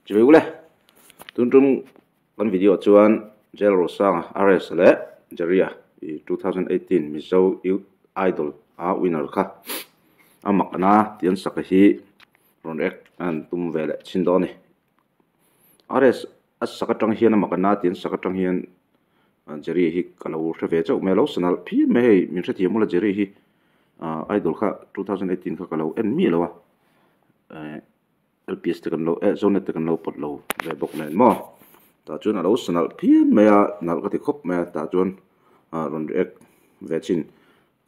Chuvei ule, tun tum kan video chuan Jail Rosanga, RS leh Jerry-a i 2018 Mizo Youth Idol a winner kha a mak ana tih an sak hi rawn react an tum ve leh chin dawn a ni. RS a sak atang hian a mak ana tih an sak atang hian Jerry hi ka lo hre ve chauh mai a, lo sanalh phian mai hei min hrethiam ula Jerry hi Idol kha 2018 kha ka lo en miah lo a. LPS te kan lo eh Zonet te kan lo pawt lo ve bawk nen maw tah chuan a lo sa nalh phian mai a nalh ka ti khawp mai a tah chuan ah rawn react ve chin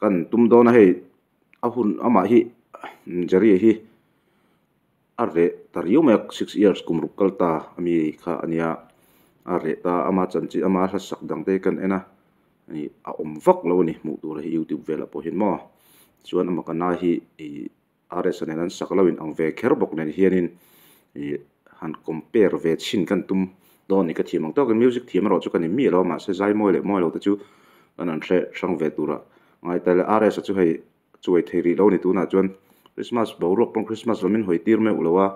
kan tum dawn a hei a hun amah hi Jerry hi a reh ta riau mai a six years kum ruk kal ta ami kha a nia a reh ta ama chanchin ama hlasak dang te kan en a ih a awm vak lo a ni hmuh tur hi youtube velah pawh hian maw chuan amah ka nai hi ih. RS nen an sak lo in ang ve kher bawk nen hianin ih han compare ve chhin kan tum dawn ni ka thiam ang tawkin music thiam erawh chu ka ni miah lo a mahse zai mawi leh mawi lo te chu kan han hre hrang ve tura ngai ta le RS a chu hei chuai thei rih lo a ni tunah chuan Christmas boruak pawn Christmas lam in hawi tir meuh lo a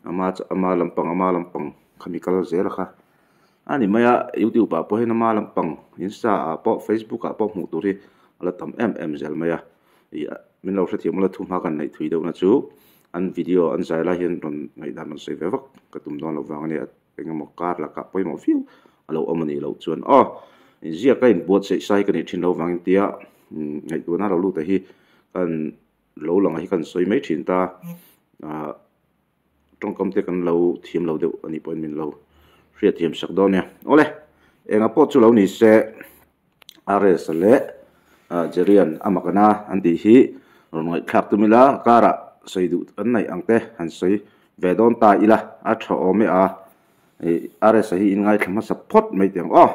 ama ama lampang ama lampang khami kal zel a kha a ni mai a youtube ah pawh hian ama lampang insta ah pawh facebook ah pawh hmuh tur hi a la tam em em zel mai a. Ih min lo hrethiam ula thu hma kan neih thui deuhna chu an video an zai lai hian rawn ngaihdan rawn sawi ve vak ka tum dawn loh vang a nia eng emaw kar lakah pawimawh viau a lo awm a nih loh chuan aw inziak a inbuatsaih sai ka nih thin loh vangin tia ngaihtuahna lo lut a hi kan lo lang a hi kan sawi mai thin ta ah tawngkam te kan lo thiam lo deuh a nih pawhin min lo hriatthiam sak dawn nia awle engah pawh chu lo ni se. RS leh Jerian a mak ana an tih hi rawn ngaihthlak tum ila karah sawi duh kan neih ang te han sawi ve dawn ta ila a tha awm e a ih RS hi in ngaithla hmasa phawt mai teh ang aw.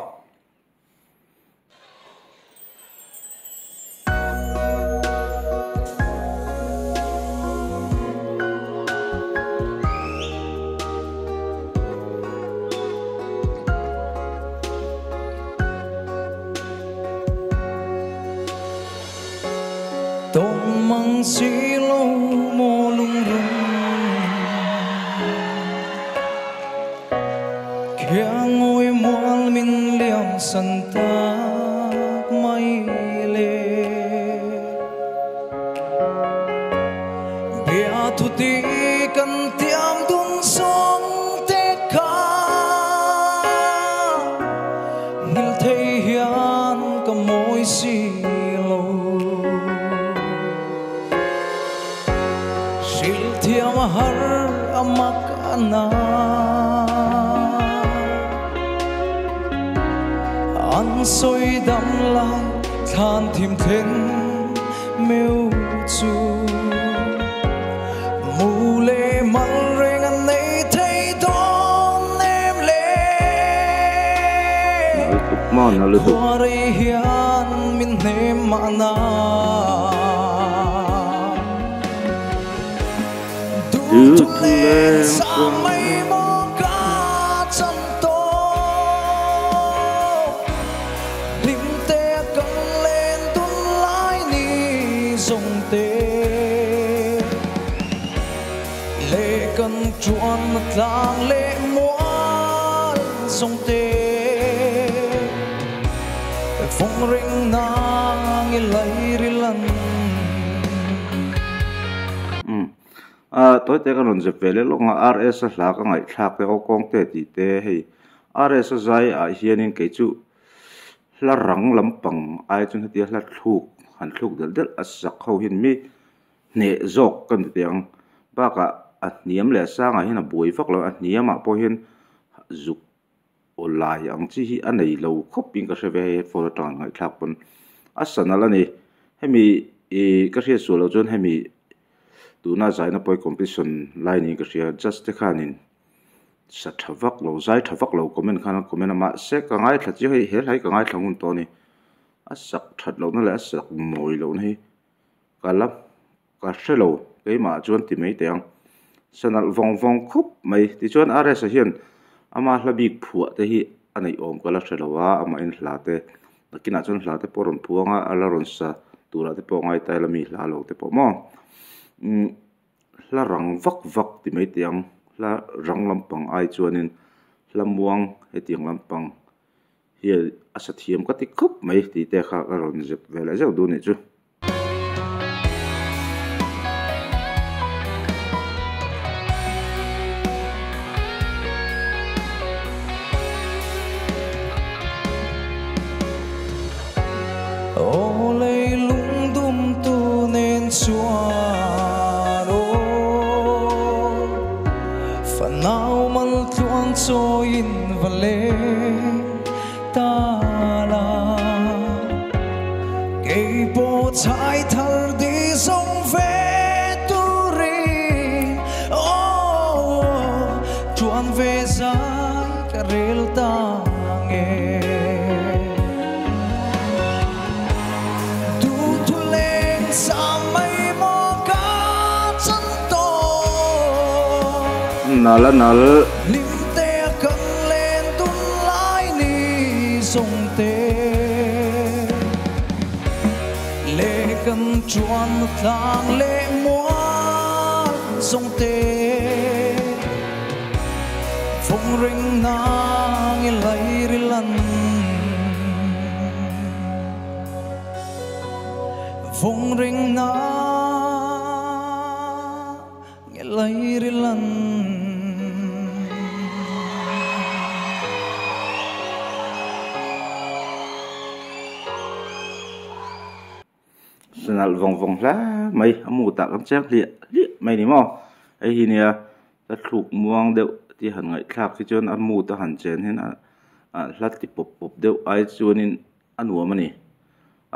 Tawng mang si lo maw lungrun Khiang ngawi mual min liam san tak mai le Bia thu ti kan tiam dun sawng te kha Ngil thei hian ka mawi si lo Hrilh thiam a har a mak a na An sawi dam lai thlan thim thleng meu chu Mu leh mal reng an nei thei dawn em le Khua rei hian min hnem mahna Duh thu leng sang mai maw ka chan tawh Hlim te a kan len dun lai ni zawng te Leh kan tuan na tlang leh mual zawng te Vawng reng nang i lairil an. Umm a tawi te ka rawn zep ve leh lawk ang a RS a hla ka ngaihthlak te aw kawng te tih te hei RS a zai ah hianin kei chu hla rang lampang ai chuan hetia hla thluk han thluk delh delh a sak ho hian mi hneh zawk ka ni teh ang bakah a hniam leh a sangah hian a buai vak lo a hniamah pawh hian zuk aw lai ang chi hi a nei lo khawp in ka hre ve hei headphone atang an ngaihthlak pawn a sanal a ni hemi ih ka hriat sual loh chuan hemi tuna zaina pawh hi competition lai niin ka hria judge te khanin sa tha vak lo zai tha vak lo comment khan an comment a mahse ka ngaithla chiang hei he hla hi ka ngaithla ngun tawh a ni a sak that lohna leh a sak mawi lohna hi ka la Ka hre lo, keimah chuan ti mai teh ang. Sanalh vawng vawng khawp mai. Tichuan RS a hian ama hla bik phuah te hi a neih awm ka la hre lo a, amahin hla te nakinah chuan hla te pawh a rawn phuang a, a la rawn sa turah te pawh ngai ta ila mi hla lo te pawh maw. Umm hla rang vak vak ti mai teh ang. Hla rang lampang ai chuanin hla muang hetiang lampang hian a sa thiam ka ti khawp mai tih te kha ka rawn zep ve leh zeuh duh nih chu. Aw leilung dumtu nen chuan aw fanau mal tluang chawiin va leng ta la. Kei pawh chhai thar di zawng ve turin aw tuan ve zai ka rel ta nge. Duhthu leng sa mai maw ka chan tawh. Nal a nal. Hlimte a kan len dun lai ni zawng te. Leh kan chuan tlang leh mual zawng te. Vawng reng nang i lairilan. Vawng reng nang i lairilan. Sanalh vawng vawng hle mai a mutah kan cheng hliah hliah mai ni maw hei hi nia hla thluk muang deuh tih han ngaihthlak hi chuan a mut a han chen hian ah hla ti pawp pawp deuh ai chuanin a nuam a ni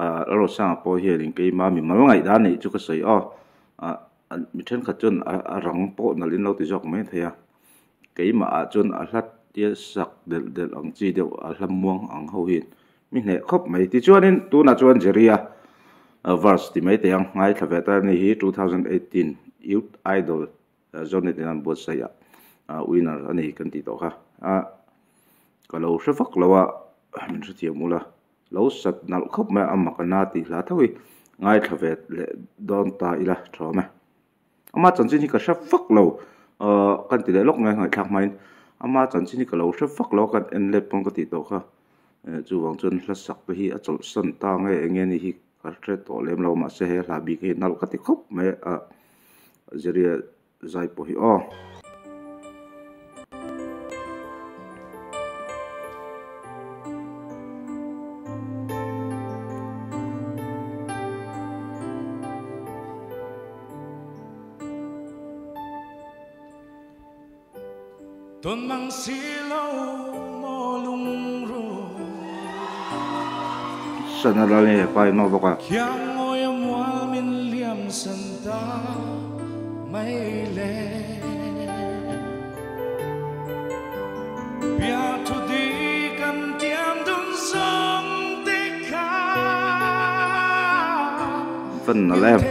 ah Lalrosanga pawh hianin keima mimal ngaihdan anih chu ka sawi aw ah mi thenkhat chuan a rang pawh nalh in lo ti zawk mai thei a keimah ah chuan a hla tia sak delh delh ang chi deuh a hla muang ang ho hi Mi hneh khawp mai. Tichuanin tunah chuan Jeria verse ti mai teh ang ngaithla ve ta ni hi 2018 Youth Idol Zonet in an buatsaih ah winner a ni kan tih tawh kha. Ka lo hre vak lo a, min hrethiam ula. Lo sat nalh khawp mai a, a mak a na tih hla tho hi ngaithla ve leh dawn ta ila tha awm e. Ama chanchin hi ka hre vak lo ahh kan ti leh lawk mai a ngaihthlak hmain ama chanchin hi ka lo hre vak lo a kan en let pawn ka tih tawh kha eh chuvang chuan hla sak te hi a chawlhsan ta nge eng nge ni hi ka hre tawh lem lo mahse he hla bik hi nalh ka ti khawp mai a Zeria zai pawh hi aw. Tawn mang si lo maw lungrual. Sana ral nge pa in bawk a. Khiang ngawi a mual min liam san ta mai le. Bia thu di kan tiam dun zawng te kha. Van nalh em.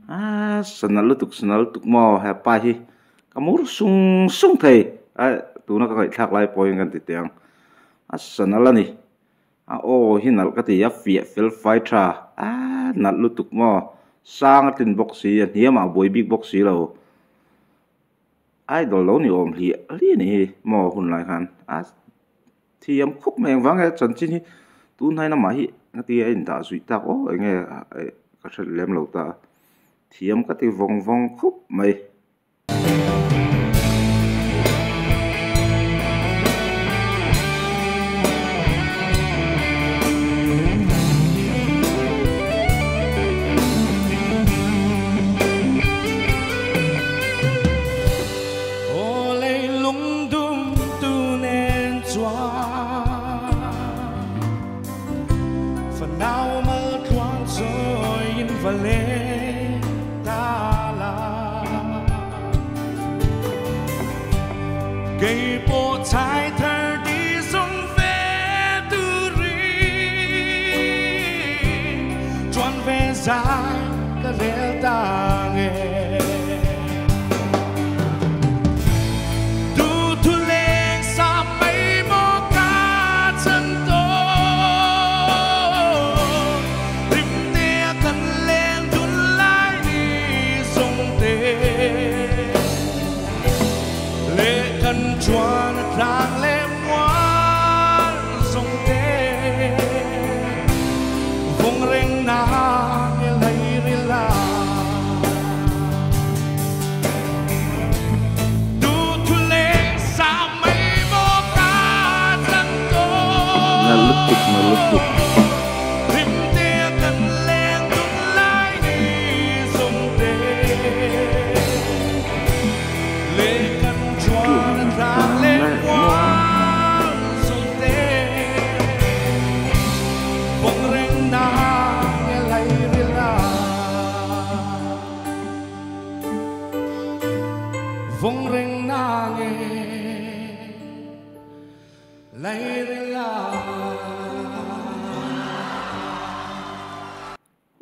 A sanal lutuk sanal lutuk maw hepa hi ka mur sung sung thei a tuna ka ngaihthlak lai pawhin kan ti teh ang a sanal a ni a aw hi nalh ka ti a fiah fel fai tha a nalh lutuk maw sang a tlin bawk si a hniamah a buai bik bawk si lo idol lo ni awm hliah hliah a nih hi maw hun lai khan a thiam khawp mai engvang nge chanchin hi tun hnain amah hi ka ti a indah zuih tak aw eng nge. ka hre lem lo ta a, thiam ka ti vawng vawng khawp mai.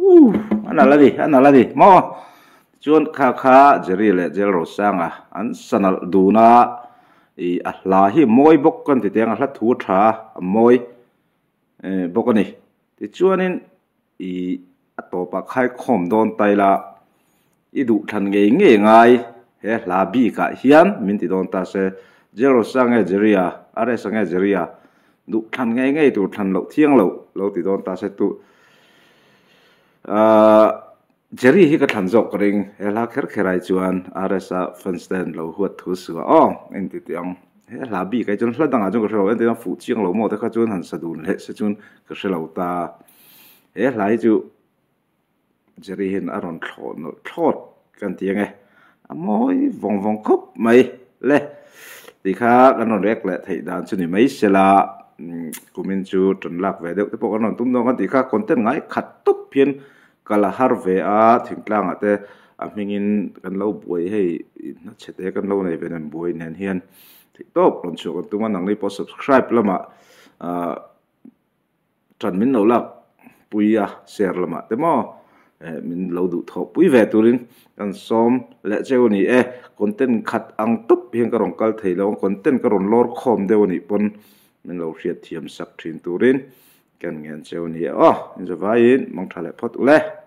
Uh, a nalh a ni, a nalh a ni maw? Tichuan kha kha Jerry leh Jel Rosanga an sa nalh dun a, ih a hla hi mawi bawk ka ni ti ang, a hla thu a tha a, a mawi bawk a ni. Tichuanin ih a tawpah khaikhawm dawn ta ila, i duhthlan ngei ngei ngai he hla bikah hian min ti dawn ta se, Jel Rosanga nge Jerry-a, RS-a nge Jerry-a, duhthlan ngei ngei tur thlan loh thiang loh lo ti dawn ta se tu Ahh Jerry hi ka thlan zawk ka ring, he hla kher kher ai chuan RS-a fans ten lo huat thu suh a aw, engti tih ang, he hla bik ai chuan hla dangah chuan ka hre lo, entir ang fuh chiang lo maw te kha chuan han sa dun leh se chuan ka hre lo ta, he hla hi chu Jerry hian a rawn thlawh nawlh thlawt kan ti ang e, a mawi vawng vawng khawp mai le, ti kha kan rawn react leh theih dan chu ni mai sela, kumin chu tan lak ve deuh te pawh kan rawn tum dawn kan tih kha content ngai khat tawp hian ka la har ve a, thingtlangah te a hmingin kan lo buai hei hna chhe te kan lo nei ve nen buai nen hian theih tawp rawn chhuah kan tum a, nangni pawh subscribe lamah ah. Tan min lo lak pui a share lamah te maw eh min lo duh thawh pui ve turin kan sawm leh cheu a ni e content khat ang tawp hian ka rawn kal thei lo a content ka rawn lawr khawm deuh a nih pawn min lo hriat thiam sak thin turin kan ngen cheu a ni e aw inzavaiin mangtha leh phawt ule.